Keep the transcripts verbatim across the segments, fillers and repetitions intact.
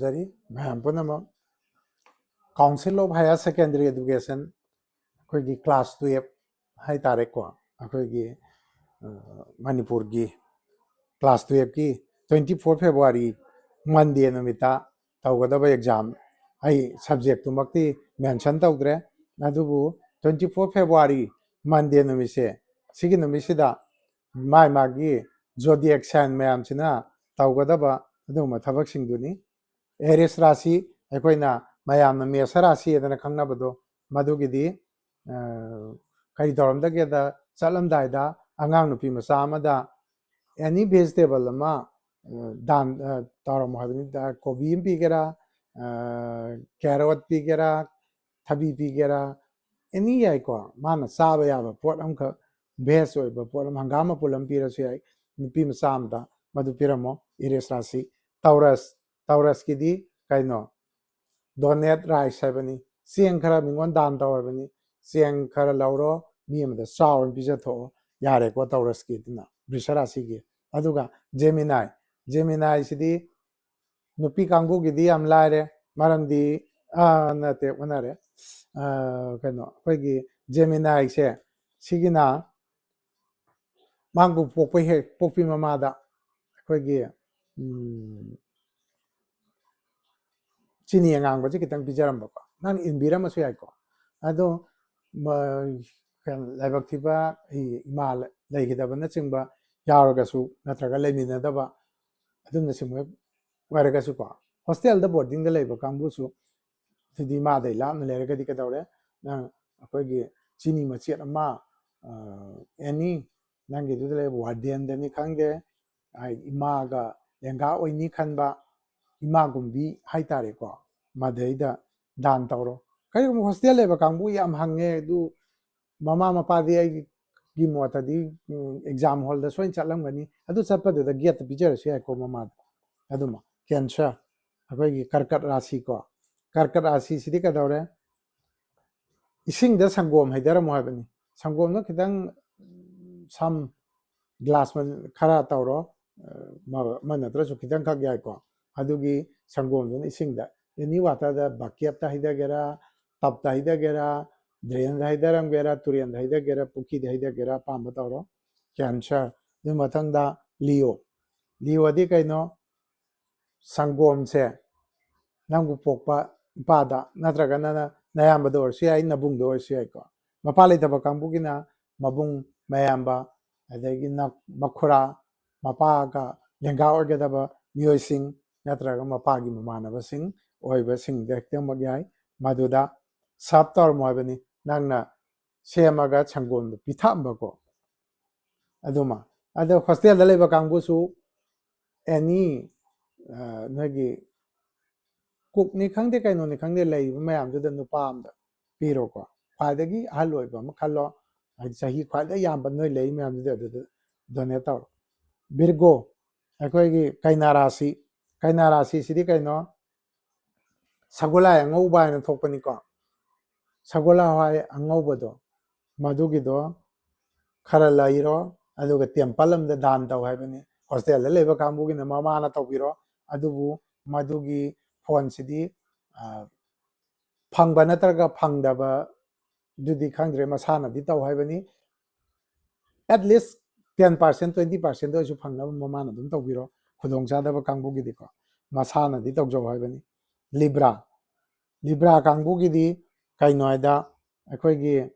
ꯖꯔꯤ ꯃꯌꯥꯝ ꯄꯨꯝꯅꯃꯛ꯫ Council of Higher Secondary Education, ꯑꯩꯈꯣꯏꯒꯤ class twelve ꯍꯥꯏꯇꯥꯔꯦꯀꯣ, ꯑꯩꯈꯣꯏꯒꯤ ꯃꯅꯤꯄꯨꯔꯒꯤ class twelve ꯀꯤ twenty four February Monday ꯅꯨꯃꯤꯠꯇ ꯇꯧꯒꯗꯕ exam, ꯑꯩ subject ꯇꯨꯃꯛꯇꯤ mention ꯇꯧꯗ꯭ꯔꯦ, ꯑꯗꯨꯕꯨ twenty four February Monday ꯅꯨꯃꯤꯠꯁꯦ, ꯁꯤꯒꯤ ꯅꯨꯃꯤꯠꯁꯤꯗ ꯃꯥꯏ ꯃꯥꯒꯤ zodiac sign ꯃꯌꯥꯝꯁꯤꯅ ꯇꯧꯒꯗꯕ ꯑꯗꯨꯒꯨꯝꯕ ꯊꯕꯛꯁꯤꯡꯗꯨꯅꯤ꯫ Aries ꯔꯥꯁꯤ, ꯑꯩꯈꯣꯏꯅ ꯃꯌꯥꯝꯅ ꯃꯦꯁ ꯔꯥꯁꯤ ꯍꯥꯏꯗꯅ ꯈꯪꯅꯕꯗꯣ, ꯃꯗꯨꯒꯤꯗꯤ ꯀꯔꯤ ꯇꯧꯔꯝꯗꯒꯦꯗ, ꯆꯠꯂꯝꯗꯥꯏꯗ ꯑꯉꯥꯡ ꯅꯨꯄꯤ ꯃꯆꯥ ꯑꯃꯗ any vegetable ꯑꯃ ꯗꯥꯟ ꯇꯧꯔꯝꯃꯣ ꯍꯥꯏꯕꯅꯤ꯫ ꯀꯣꯕꯤ ꯑꯃ ꯄꯤꯒꯦꯔꯥ, carrot ꯄꯤꯒꯦꯔꯥ, ꯊꯕꯤ ꯄꯤꯒꯦꯔꯥ, any ꯌꯥꯏꯀꯣ, ꯃꯥꯅ ꯆꯥꯕ ꯌꯥꯕ ꯄꯣꯠ ꯑꯃꯈꯛ, veg ꯑꯣꯏꯕ ꯄꯣꯠ ꯑꯃ, ꯍꯪꯒꯥꯝ ꯃꯄꯨꯜ ꯑꯃ ꯄꯤꯔꯁꯨ ꯌꯥꯏ, ꯅꯨꯄꯤ ꯃꯆꯥ ꯑꯃꯗ ꯃꯗꯨ ꯄꯤꯔꯝꯃꯣ꯫ Aries ꯔꯥꯁꯤ꯫ Taurus, Taurus ꯀꯤꯗꯤ ꯀꯩꯅꯣ, donate rice ꯍꯥꯏꯕꯅꯤ, ꯆꯦꯡ ꯈꯔ ꯃꯤꯉꯣꯟ ꯗꯥꯟ ꯇꯧ ꯍꯥꯏꯕꯅꯤ, ꯆꯦꯡ ꯈꯔ ꯂꯧꯔꯣ, ꯃꯤ ꯑꯃꯗ ꯆꯥꯎ ꯑꯣꯏꯅ ꯄꯤꯖꯊꯣꯛꯑꯣ, ꯌꯥꯔꯦꯀꯣ꯫ Taurus ꯀꯤꯗꯨꯅ ꯕ꯭ꯔꯤꯁ ꯔꯥꯁꯤꯒꯤ꯫ ꯑꯗꯨꯒ Gemini, Gemini ꯁꯤꯗꯤ ꯅꯨꯄꯤ ꯀꯥꯡꯕꯨꯒꯤꯗꯤ ꯌꯥꯝ ꯂꯥꯏꯔꯦ, ꯃꯔꯝꯗꯤ, ꯑꯥ, ꯅꯠꯇꯦ, ꯑꯣꯟꯅꯔꯦ꯫ ꯑꯥ, ꯀꯩꯅꯣ, ꯑꯩꯈꯣꯏꯒꯤ Gemini ꯁꯦ, ꯁꯤꯒꯤꯅ ꯃꯥꯕꯨ ꯄꯣꯛꯄ ꯍꯦꯛ ꯄꯣꯛꯄꯤ ꯃꯃꯥꯗ ꯑꯩꯈꯣꯏꯒꯤ, ꯎꯝ, ꯆꯤꯅꯤ ꯑꯉꯥꯡꯕꯁꯦ ꯈꯤꯇꯪ ꯄꯤꯖꯔꯝꯕꯀꯣ, ꯅꯪ ꯏꯟꯕꯤꯔꯝꯃꯁꯨ ꯌꯥꯏꯀꯣ꯫ ꯑꯗꯣ ꯃ-, ꯀꯩꯅꯣ, ꯂꯥꯏꯕꯛ ꯊꯤꯕ ꯏ-, ꯏꯃꯥ ꯂ-, ꯂꯩꯈꯤꯗꯕꯅꯆꯤꯡꯕ ꯌꯥꯎꯔꯒꯁꯨ, ꯅꯠꯇ꯭ꯔꯒ ꯂꯩꯃꯤꯟꯅꯗꯕ ꯑꯗꯨꯝꯅꯆꯤꯡꯕ ꯑꯣꯏꯔꯒꯁꯨꯀꯣ, hostel ꯗ, boarding ꯗ ꯂꯩꯕ ꯀꯥꯡꯕꯨꯁꯨ, ꯑꯗꯨꯗꯤ ꯃꯥꯗꯩ ꯂꯥꯞꯅ ꯂꯩꯔꯒꯗꯤ ꯀꯩꯗꯧꯔꯦ? ꯅꯪ ꯑꯩꯈꯣꯏꯒꯤ ꯆꯤꯅꯤ ꯃꯆꯦꯠ ꯑꯃ, ꯑ, any ꯅꯪꯒꯤꯗꯨꯗ ꯂꯩꯕ warden ꯗꯅꯤ ꯈꯪꯗꯦ, ꯍꯥꯏꯗꯤ ꯏꯃꯥꯒ ꯂꯦꯡꯒꯥ ꯑꯣꯏꯅꯤ ꯈꯟꯕ ꯏꯃꯥꯒꯨꯝꯕꯤ ꯍꯥꯏꯇꯥꯔꯦꯀꯣ, ꯃꯗꯩꯗ ꯗꯥꯟ ꯇꯧꯔꯣ꯫ ꯀꯔꯤꯒꯨꯝꯕ hostel ꯂꯩꯕ ꯀꯥꯡꯕꯨ ꯌꯥꯝ ꯍꯪꯉꯦ, ꯑꯗꯨ ꯃꯃꯥ ꯃꯄꯥꯗꯤ ꯑꯩꯒꯤ ꯃꯣꯠꯇꯗꯤ, ꯎꯝ, exam hall ꯗ ꯁꯣꯏꯅ ꯆꯠꯂꯝꯒꯅꯤ, ꯑꯗꯨ ꯆꯠꯄꯗꯨꯗ gate ꯇ ꯄꯤꯖꯔꯁꯨ ꯌꯥꯏꯀꯣ ꯃꯃꯥꯗ꯫ ꯑꯗꯨꯃ Cancer, ꯑꯩꯈꯣꯏꯒꯤ ꯀꯔꯀꯠ ꯔꯥꯁꯤ ꯀꯣ, ꯀꯔꯀꯠ ꯔꯥꯁꯤꯁꯤꯗꯤ ꯀꯩꯗꯧꯔꯦ? ꯏꯁꯤꯡꯗ ꯁꯪꯒꯣꯝ ꯍꯩꯊꯔꯝꯃꯣ ꯍꯥꯏꯕꯅꯤ꯫ ꯁꯪꯒꯣꯝꯗꯣ ꯈꯤꯇꯪ, ꯎꯝ, some glass ꯈꯔ ꯇꯧꯔꯣ, ꯑ, ꯑꯃ ꯅꯠꯇ꯭ꯔꯁꯨ ꯈꯤꯇꯪꯈꯛ ꯌꯥꯏꯀꯣ꯫ ꯑꯗꯨꯒꯤ ꯁꯪꯒꯣꯝꯗꯨꯅ ꯏꯁꯤꯡꯗ, ꯑꯦꯅꯤ ꯋꯥꯇꯔꯗ, ꯕꯛꯀꯦꯠꯇ ꯍꯩꯊꯒꯦꯔꯥ, ꯇꯞꯇ ꯍꯩꯊꯒꯦꯔꯥ, ꯗ꯭ꯔꯦꯟꯗ ꯍꯩꯊꯔꯝꯒꯦꯔꯥ, ꯇꯨꯔꯦꯟꯗ ꯍꯩꯊꯒꯦꯔꯥ, ꯄꯨꯈ꯭ꯔꯤꯗ ꯍꯩꯊꯒꯦꯔꯥ, ꯑꯄꯥꯝꯕ ꯇꯧꯔꯣ꯫ ꯀꯦꯟꯁꯔ꯫ ꯑꯗꯨ ꯃꯊꯪꯗ ꯂꯤꯑꯣ꯫ ꯂꯤꯑꯣꯗꯤ ꯀꯩꯅꯣ? ꯁꯪꯒꯣꯝꯁꯦ ꯅꯪꯕꯨ ꯄꯣꯛꯄ ꯏꯄꯥꯗ ꯅꯠꯇ꯭ꯔꯒꯅ ꯅꯌꯥꯝꯕꯗ ꯑꯣꯏꯔꯁꯨ ꯌꯥꯏ, ꯅꯕꯨꯡꯗ ꯑꯣꯏꯔꯁꯨ ꯌꯥꯏꯀꯣ꯫ ꯃꯄꯥ ꯂꯩꯇꯕ ꯀꯥꯡꯕꯨꯒꯤꯅ ꯃꯕꯨꯡ, ꯃꯌꯥꯝꯕ, ꯑꯗꯒꯤ ꯅ-, ꯃꯈꯨꯔꯥ, ꯃꯄꯥꯒ ꯂꯦꯡꯒꯥ ꯑꯣꯏꯒꯗꯕ ꯃꯤꯑꯣꯏꯁꯤꯡ ꯅꯠꯇ꯭ꯔꯒ ꯃꯄꯥꯒꯤ ꯃꯃꯥꯟꯅꯕꯁꯤꯡ ꯑꯣꯏꯕꯁꯤꯡꯗ ꯍꯦꯛꯇꯃꯛ ꯌꯥꯏ꯫ ꯃꯗꯨꯗ ꯁꯔꯞ ꯇꯧꯔꯝꯃꯣ ꯍꯥꯏꯕꯅꯤ, ꯅꯪꯅ ꯁꯦꯝꯃꯒ ꯁꯪꯒꯣꯝꯗꯣ ꯄꯤꯊꯛꯑꯝꯕꯀꯣ꯫ ꯑꯗꯨꯃ꯫ ꯑꯗꯣ ꯍꯣꯁꯇꯦꯜꯗ ꯂꯩꯕ ꯀꯥꯡꯕꯨꯁꯨ ꯑꯦꯅꯤ, ꯑ, ꯅꯣꯏꯒꯤ ꯀꯨꯛꯅꯤ ꯈꯪꯗꯦ, ꯀꯩꯅꯣꯅꯤ ꯈꯪꯗꯦ, ꯂꯩꯔꯤꯕ ꯃꯌꯥꯝꯗꯨꯗ ꯅꯨꯄꯥ ꯑꯝꯗ ꯄꯤꯔꯣꯀꯣ꯫ ꯈ꯭ꯋꯥꯏꯗꯒꯤ ꯑꯍꯜ ꯑꯣꯏꯕ ꯑꯃ ꯈꯜꯂꯣ, ꯍꯥꯏꯗꯤ ꯆꯍꯤ ꯈ꯭ꯋꯥꯏꯗꯒꯤ ꯌꯥꯝꯕ ꯅꯣꯏ ꯂꯩꯔꯤ ꯃꯌꯥꯝꯗꯨꯗ ꯑꯗꯨꯗ ꯗꯣꯅꯦꯠ ꯇꯧꯔꯣ꯫ ꯚꯤꯔꯒꯣ, ꯑꯩꯈꯣꯏꯒꯤ ꯀꯩꯅꯥ ꯔꯥꯁꯤ, ꯀꯩꯅꯥ ꯔꯥꯁꯤꯁꯤꯗꯤ ꯀꯩꯅꯣ? ꯁꯒꯣꯜ ꯍꯋꯥꯏ ꯑꯉꯧꯕ ꯍꯥꯏꯅ ꯊꯣꯛꯄꯅꯤꯀꯣ꯫ ꯁꯒꯣꯜ ꯍꯋꯥꯏ ꯑꯉꯧꯕꯗꯣ, ꯃꯗꯨꯒꯤꯗꯣ ꯈꯔ ꯂꯩꯔꯣ, ꯑꯗꯨꯒ ꯇꯦꯝꯄꯜ ꯑꯃꯗ ꯗꯥꯟ ꯇꯧ ꯍꯥꯏꯕꯅꯤ꯫ ꯍꯣꯁꯇꯦꯜꯗ ꯂꯩꯕ ꯀꯥꯡꯕꯨꯒꯤꯅ ꯃꯃꯥꯅ ꯇꯧꯕꯤꯔꯣ, ꯑꯗꯨꯕꯨ ꯃꯗꯨꯒꯤ ꯐꯣꯟꯁꯤꯗꯤ, ꯑ, ꯐꯪꯕ ꯅꯠꯇ꯭ꯔꯒ ꯐꯪꯗꯕꯗꯨꯗꯤ ꯈꯪꯗ꯭ꯔꯦ, ꯃꯁꯥꯅꯗꯤ ꯇꯧ ꯍꯥꯏꯕꯅꯤ꯫ At least ten percent, twenty percent ꯑꯣꯏꯔꯁꯨ ꯐꯪꯅꯕ ꯃꯃꯥꯅ ꯑꯗꯨꯝ ꯇꯧꯕꯤꯔꯣ, ꯈꯨꯗꯣꯡꯆꯥꯗꯕ ꯀꯥꯡꯕꯨꯒꯤꯗꯤꯀꯣ, ꯃꯁꯥꯅꯗꯤ ꯇꯧꯖꯧ ꯍꯥꯏꯕꯅꯤ꯫ ꯂꯤꯕ꯭ꯔꯥ, ꯂꯤꯕ꯭ꯔꯥ ꯀꯥꯡꯕꯨꯒꯤꯗꯤ ꯀꯩꯅꯣ ꯍꯥꯏꯗ, ꯑꯩꯈꯣꯏꯒꯤ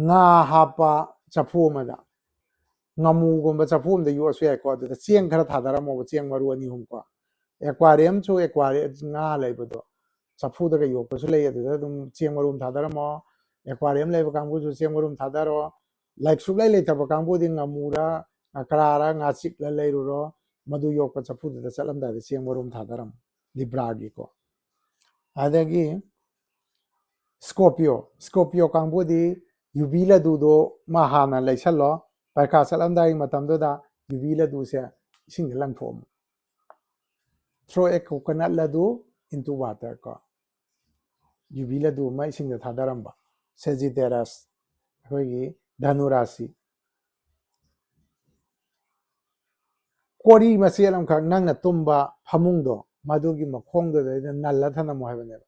ꯉꯥ ꯍꯥꯞꯄ ꯆꯐꯨ ꯑꯃꯗ ꯉꯥꯃꯨꯒꯨꯝꯕ ꯆꯐꯨ ꯑꯃꯗ ꯌꯣꯛꯑꯁꯨ ꯌꯥꯏꯀꯣ꯫ ꯑꯗꯨꯗ ꯆꯦꯡ ꯈꯔ ꯊꯥꯗꯔꯝꯃꯣꯕ, ꯆꯦꯡ ꯃꯔꯨ ꯑꯅꯤ ꯑꯍꯨꯝꯀꯣ꯫ ꯑꯦꯀ꯭ꯋꯥꯔꯤꯌꯝꯁꯨ, ꯑꯦꯀ꯭ꯋꯥꯔꯤ-, ꯉꯥ ꯂꯩꯕꯗꯣ, ꯆꯐꯨꯗꯒ ꯌꯣꯛꯄꯁꯨ ꯂꯩ, ꯑꯗꯨꯗ ꯑꯗꯨꯝ ꯆꯦꯡ ꯃꯔꯨ ꯑꯃ ꯊꯥꯗꯔꯝꯃꯣ꯫ ꯑꯦꯀ꯭ꯋꯥꯔꯤꯌꯝ ꯂꯩꯕ ꯀꯥꯡꯕꯨꯁꯨ ꯆꯦꯡ ꯃꯔꯨ ꯑꯃ ꯊꯥꯗꯔꯣ꯫ ꯂꯥꯏꯛ ꯁꯨꯛꯂꯩ ꯂꯩꯇꯕ ꯀꯥꯡꯕꯨꯗꯤ ꯉꯥꯃꯨꯔ, ꯉꯀ꯭ꯔꯥꯔ, ꯉꯥꯆꯤꯛꯂ ꯂꯩꯔꯨꯔꯣ꯫ ꯃꯗꯨ ꯌꯣꯛꯄ ꯆꯐꯨꯗꯨꯗ ꯆꯠꯂꯝꯗꯥꯏꯗ ꯆꯦꯡ ꯃꯔꯨ ꯑꯃ ꯊꯥꯗꯔꯝꯃꯣ, ꯂꯤꯕ꯭ꯔꯥꯒꯤꯀꯣ꯫ ꯑꯗꯒꯤ ꯁ꯭ꯀꯣꯔꯄꯤꯌꯣ, ꯁ꯭ꯀꯣꯔꯄꯤꯌꯣ ꯀꯥꯡꯕꯨꯗꯤ ꯌꯨꯕꯤ ꯂꯗꯨꯗꯣ ꯃꯥ ꯍꯥꯟꯅ ꯂꯩꯁꯜꯂꯣ, ꯄꯔꯤꯈꯥ ꯆꯠꯂꯝꯗꯥꯏꯒꯤ ꯃꯇꯝꯗꯨꯗ ꯌꯨꯕꯤ ꯂꯗꯨꯁꯦ ꯏꯁꯤꯡꯗ ꯂꯪꯊꯣꯛꯑꯝꯃꯣ꯫ Throw a coconut laddu into water ꯀꯣ꯫ ꯌꯨꯕꯤ ꯂꯗꯨ ꯑꯃ ꯏꯁꯤꯡꯗ ꯊꯥꯗꯔꯝꯕ꯫ ꯁꯦꯖꯤꯇꯦꯔꯁ, ꯑꯩꯈꯣꯏꯒꯤ ꯙꯅꯨ ꯔꯥꯁꯤ꯫ ꯀꯣꯔꯤ ꯃꯆꯦꯠ ꯑꯃꯈꯛ ꯅꯪꯅ ꯇꯨꯝꯕ ꯐꯃꯨꯡꯗꯣ, ꯃꯗꯨꯒꯤ ꯃꯈꯣꯡꯗꯨꯗꯩꯗ ꯅꯜꯂ ꯊꯅꯝꯃꯣ ꯍꯥꯏꯕꯅꯦꯕ꯫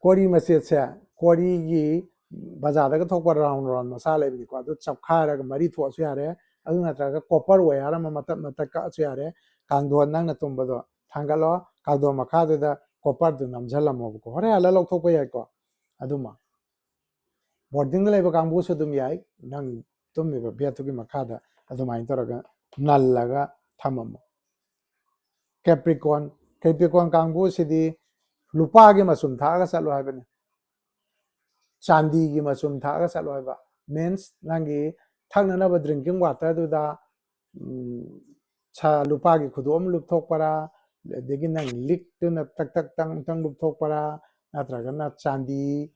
ꯀꯣꯔꯤ ꯃꯆꯦꯠꯁꯦ, ꯀꯣꯔꯤꯒꯤ ꯕꯖꯥꯔꯗꯒ ꯊꯣꯛꯄ ꯔꯥꯎꯟ ꯔꯥꯎꯟ ꯃꯆꯥ ꯂꯩꯕꯅꯤꯀꯣ, ꯑꯗꯨ ꯆꯞꯈꯥꯏꯔꯒ ꯃꯔꯤ ꯊꯣꯛꯑꯁꯨ ꯌꯥꯔꯦ꯫ ꯑꯗꯨ ꯅꯠꯇ꯭ꯔꯒ ꯀꯣꯄꯔ ꯋꯦꯌꯥꯔ ꯑꯃ ꯃꯇꯠ ꯃꯇꯠ ꯀꯛꯑꯁꯨ ꯌꯥꯔꯦ꯫ ꯀꯥꯡꯊꯣꯟ ꯅꯪꯅ ꯇꯨꯝꯕꯗꯣ ꯊꯥꯡꯒꯠꯂꯣ, ꯀꯥꯡꯊꯣꯟ ꯃꯈꯥꯗꯨꯗ ꯀꯣꯄꯔꯗꯨ ꯅꯝꯁꯤꯜꯂꯝꯃꯣꯕꯀꯣ꯫ ꯍꯣꯔꯦꯟ ꯍꯜꯂ ꯂꯧꯊꯣꯛꯄ ꯌꯥꯏꯀꯣ꯫ ꯑꯗꯨꯃ ꯕꯣꯔꯗꯤꯡꯗ ꯂꯩꯕ ꯀꯥꯡꯕꯨꯁꯨ ꯑꯗꯨꯝ ꯌꯥꯏ, ꯅꯪ ꯇꯨꯝꯃꯤꯕ ꯕꯦꯗꯇꯨꯒꯤ ꯃꯈꯥꯗ ꯑꯗꯨꯃꯥꯏꯅ ꯇꯧꯔꯒ ꯅꯜꯂꯒ ꯊꯝꯃꯝꯃꯣ꯫ ꯀꯦꯄ꯭ꯔꯤꯀꯣꯟ, ꯀꯦꯄ꯭ꯔꯤꯀꯣꯟ ꯀꯥꯡꯕꯨꯁꯤꯗꯤ ꯂꯨꯄꯥꯒꯤ ꯃꯆꯨꯝ ꯊꯥꯛꯑꯒ ꯆꯠꯂꯣ ꯍꯥꯏꯕꯅꯤ꯫ ꯆꯥꯟꯗꯤꯒꯤ ꯃꯆꯨꯝ ꯊꯥꯛꯑꯒ ꯆꯠꯂꯣ ꯍꯥꯏꯕ꯫ ꯃꯤꯟꯁ, ꯅꯪꯒꯤ ꯊꯛꯅꯅꯕ ꯗ꯭ꯔꯤꯡꯀꯤꯡ ꯋꯥꯇꯔꯗꯨꯗ, ꯎꯝ, ꯁꯥ-, ꯂꯨꯄꯥꯒꯤ ꯈꯨꯗꯣꯞ ꯑꯃ ꯂꯨꯞꯊꯣꯛꯄꯔꯥ, ꯑꯗꯒꯤ ꯅꯪ ꯂꯤꯛꯇꯨꯅ ꯇꯛ ꯇꯛ ꯇꯪ ꯇꯪ ꯂꯨꯞꯊꯣꯛꯄꯔꯥ, ꯅꯠꯇ꯭ꯔꯒꯅ ꯆꯥꯟꯗꯤ,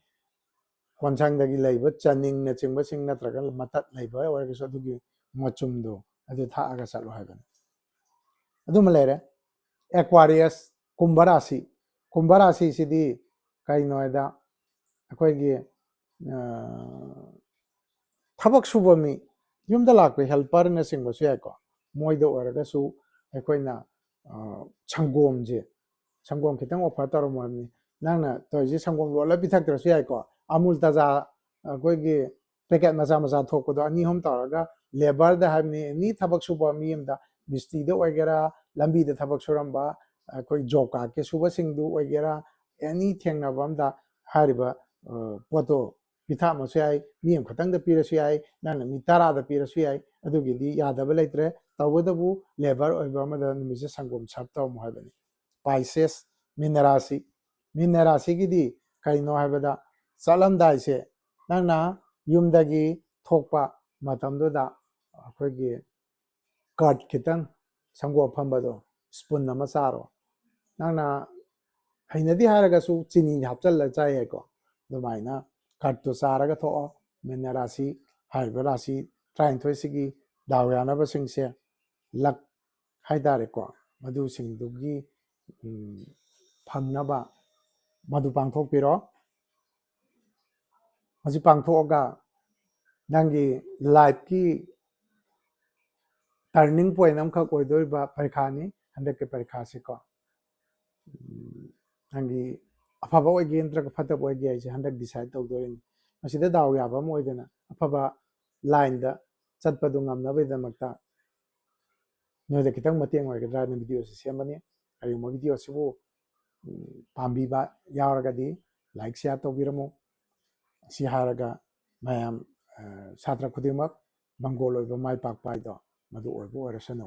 ꯀꯣꯟꯁꯥꯡꯗꯒꯤ ꯂꯩꯕ ꯆꯅꯤꯡꯅꯆꯤꯡꯕꯁꯤꯡ ꯅꯠꯇ꯭ꯔꯒ ꯃꯇꯠ ꯂꯩꯕ ꯑꯣꯏꯔꯒꯁꯨ ꯑꯗꯨꯒꯤ ꯃꯆꯨꯝꯗꯣ ꯑꯗꯨ ꯊꯥꯛꯑꯒ ꯆꯠꯂꯣ ꯍꯥꯏꯕꯅꯤ꯫ ꯑꯗꯨꯃ ꯂꯩꯔꯦ꯫ ꯑꯦꯀ꯭ꯋꯥꯔꯤꯌꯁ, ꯀꯨꯝꯚ ꯔꯥꯁꯤ꯫ ꯀꯨꯝꯚ ꯔꯥꯁꯤꯁꯤꯗꯤ ꯀꯩꯅꯣ ꯍꯥꯏꯗ, ꯑꯩꯈꯣꯏꯒꯤ, ꯑ, ꯊꯕꯛ ꯁꯨꯕ ꯃꯤ, ꯌꯨꯝꯗ ꯂꯥꯛꯄ ꯍꯦꯜꯄꯔꯅꯆꯤꯡꯕꯁꯨ ꯌꯥꯏꯀꯣ꯫ ꯃꯣꯏꯗ ꯑꯣꯏꯔꯒꯁꯨ ꯑꯩꯈꯣꯏꯅ, ꯑ, ꯁꯪꯒꯣꯝꯁꯦ, ꯁꯪꯒꯣꯝ ꯈꯤꯇꯪ ꯑꯣꯐꯔ ꯇꯧꯔꯝꯃꯣ ꯍꯥꯏꯕꯅꯤ꯫ ꯅꯪꯅ ꯇꯧꯔꯤꯁꯦ ꯁꯪꯒꯣꯝ ꯂꯣꯜꯂ ꯄꯤꯊꯛꯇ꯭ꯔꯁꯨ ꯌꯥꯏꯀꯣ꯫ ꯑꯃꯨꯜ ꯇꯥꯖꯥ, ꯑꯩꯈꯣꯏꯒꯤ ꯄꯦꯀꯦꯠ ꯃꯆꯥ ꯃꯆꯥ ꯊꯣꯛꯄꯗꯣ ꯑꯅꯤ ꯑꯍꯨꯝ ꯇꯧꯔꯒ ꯂꯦꯕꯔꯗ ꯍꯥꯏꯕꯅꯤ, ꯑꯦꯅꯤ ꯊꯕꯛ ꯁꯨꯕ ꯃꯤ ꯑꯃꯗ, ꯃꯤꯁꯇ꯭ꯔꯤꯗ ꯑꯣꯏꯒꯦꯔꯥ, ꯂꯝꯕꯤꯗ ꯊꯕꯛ ꯁꯨꯔꯝꯕ, ꯑꯩꯈꯣꯏ ꯖꯣꯕ ꯀꯥꯔꯗꯀꯤ ꯁꯨꯕꯁꯤꯡꯗꯨ ꯑꯣꯏꯒꯦꯔꯥ, ꯑꯦꯅꯤ ꯊꯦꯡꯅꯕ ꯑꯃꯗ ꯍꯥꯏꯔꯤꯕ, ꯑ, ꯄꯣꯠꯇꯣ ꯄꯤꯊꯛꯑꯝꯃꯁꯨ ꯌꯥꯏ, ꯃꯤ ꯑꯃꯈꯛꯇꯪꯗ ꯄꯤꯔꯁꯨ ꯌꯥꯏ, ꯅꯪꯅ ꯃꯤ ꯇꯔꯥꯗ ꯄꯤꯔꯁꯨ ꯌꯥꯏ, ꯑꯗꯨꯒꯤꯗꯤ ꯌꯥꯗꯕ ꯂꯩꯇ꯭ꯔꯦ꯫ ꯇꯧꯕꯇꯕꯨ ꯂꯦꯕꯔ ꯑꯣꯏꯕ ꯑꯃꯗ ꯅꯨꯃꯤꯠꯁꯦ ꯁꯪꯒꯣꯝ ꯁꯔꯞ ꯇꯧꯔꯝꯃꯣ ꯍꯥꯏꯕꯅꯤ꯫ ꯄꯥꯏꯁꯦꯁ, ꯃꯤꯟ ꯔꯥꯁꯤ꯫ ꯃꯤꯟ ꯔꯥꯁꯤꯒꯤꯗꯤ ꯀꯩꯅꯣ ꯍꯥꯏꯕꯗ, ꯆꯠꯂꯝꯗꯥꯏꯁꯦ ꯅꯪꯅ ꯌꯨꯝꯗꯒꯤ ꯊꯣꯛꯄ ꯃꯇꯝꯗꯨꯗ ꯑꯩꯈꯣꯏꯒꯤ ꯀꯔꯗ ꯈꯤꯇꯪ, ꯁꯪꯒꯣꯝ ꯑꯐꯝꯕꯗꯣ ꯁ꯭ꯄꯨꯟ ꯑꯃ ꯆꯥꯔꯣ꯫ ꯅꯪꯅ ꯍꯩꯅꯗꯦ ꯍꯥꯏꯔꯒꯁꯨ ꯆꯤꯅꯤ ꯍꯥꯞꯆꯜꯂ ꯆꯥ ꯌꯥꯏꯀꯣ꯫ ꯑꯗꯨꯃꯥꯏꯅ ꯀꯔꯗꯇꯣ ꯆꯥꯔꯒ ꯊꯣꯛꯑꯣ꯫ ꯃꯤꯟ ꯔꯥꯁꯤ ꯍꯥꯏꯔꯤꯕ ꯔꯥꯁꯤ ꯇꯔꯥꯅꯤꯊꯣꯏꯁꯤꯒꯤ ꯗꯥꯎ ꯌꯥꯅꯕꯁꯤꯡꯁꯦ, ꯂꯛ ꯍꯥꯏꯇꯥꯔꯦꯀꯣ, ꯃꯗꯨꯁꯤꯡꯗꯨꯒꯤ, ꯎꯝ, ꯐꯪꯅꯕ ꯃꯗꯨ ꯄꯥꯡꯊꯣꯛꯄꯤꯔꯣ꯫ ꯃꯁꯤ ꯄꯥꯡꯊꯣꯛꯑꯒ ꯅꯪꯒꯤ ꯂꯥꯏꯐꯀꯤ ꯇꯔꯅꯤꯡ ꯄꯣꯏꯟ ꯑꯃꯈꯛ ꯑꯣꯏꯗꯣꯔꯤꯕ ꯄꯔꯤꯈꯥꯅꯤ꯫ ꯍꯟꯗꯛꯀꯤ ꯄꯔꯤꯈꯥꯁꯤꯀꯣ ꯎꯝ, ꯅꯪꯒꯤ ꯑꯐꯕ ꯑꯣꯏꯒꯦ ꯅꯠꯇ꯭ꯔꯒ ꯐꯠꯇꯕ ꯑꯣꯏꯒꯦ ꯍꯥꯏꯁꯦ ꯍꯟꯗꯛ decide ꯇꯧꯗꯣꯔꯤꯅꯤ꯫ ꯃꯁꯤꯗ ꯗꯥꯎ ꯌꯥꯕ ꯑꯃ ꯑꯣꯏꯗꯅ ꯑꯐꯕ lineꯗ ꯆꯠꯄꯗꯨ ꯉꯝꯅꯕꯒꯤꯗꯃꯛꯇ ꯅꯣꯏꯗ ꯈꯤꯇꯪ ꯃꯇꯦꯡ ꯑꯣꯏꯒꯗ꯭ꯔꯥ ꯍꯥꯏꯅ videoꯁꯤ ꯁꯦꯝꯕꯅꯤ꯫ ꯀꯔꯤꯒꯨꯝꯕ videoꯁꯤꯕꯨ ꯎꯝ, ꯄꯥꯝꯕꯤꯕ ꯌꯥꯎꯔꯒꯗꯤ like share ꯇꯧꯕꯤꯔꯝꯃꯨ꯫ ꯑꯁꯤ ꯍꯥꯏꯔꯒ ꯃꯌꯥꯝ ꯑ, ꯁꯥꯇ꯭ꯔ ꯈꯨꯗꯤꯡꯃꯛ ꯃꯪꯒꯣꯜ ꯑꯣꯏꯕ ꯃꯥꯏ ꯄꯥꯛꯄ ꯍꯥꯏꯗꯣ ꯃꯗꯨ ꯑꯣꯏꯕ ꯑꯣꯏꯔꯁꯅꯨ꯫